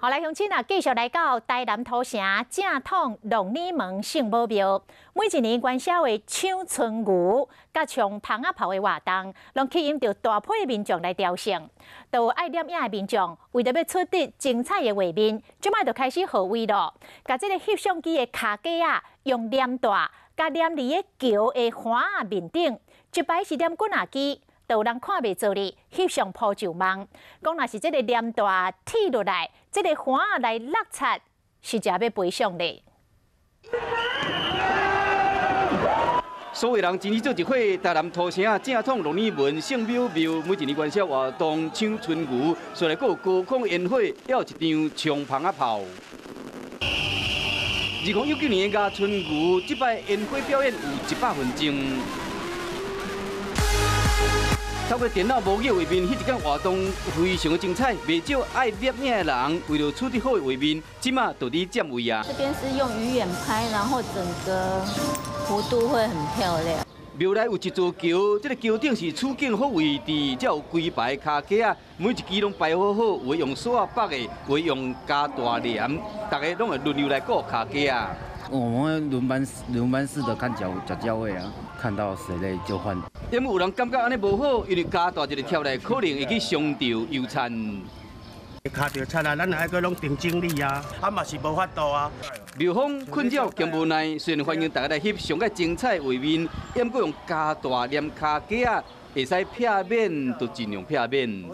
好來，鄉親啊，繼續來到台南土城正統龍女門聖母廟。每一年元宵的搶春牛、佮衝蜂仔炮的活動，攏吸引著大批的民眾來朝聖。都有愛攝影的民眾，為著欲取得精彩的畫面，這擺就開始號位囉。共這个翕相機的跤架仔，用黏帶共黏佇个橋的橫仔面頂，一擺是黏幾若支。都有人看袂做哩，翕相鋪上網，講若是這个黏帶鐵落來，這个橫仔來落漆，是誠欲賠償咧。所有人真做一伙，台南土城正統龍女門聖母廟每一年元宵活動搶春牛，紲來閣有高空煙火，還有一場衝蜂仔炮。2019年的咬春牛，這擺煙火表演有100分鐘。透過電腦模擬畫面，彼一天活動非常的精彩，袂少愛攝影的人為了取得好的畫面，這馬就佇佔位啊。這邊是用魚眼拍，然後整個弧度會很漂亮。廟內有一座橋，這个橋頂是取景好位置，才有規排跤架仔，每一支攏排好好，有的用索仔綁的，有的用膠帶黏，逐家攏會輪流來顧跤架仔。我們輪班式的看腳腳腳位啊，看到誰累就換。因為有人感覺按呢無好，因為膠帶一个跳來，可能會去傷著油田。跤著漆啊，咱愛閣攏定整理啊，啊嘛是無法度啊。廟方困擾兼無奈，雖然歡迎大家來翕上蓋精彩畫面，毋過用膠帶黏跤架仔，會使避免就盡量避免。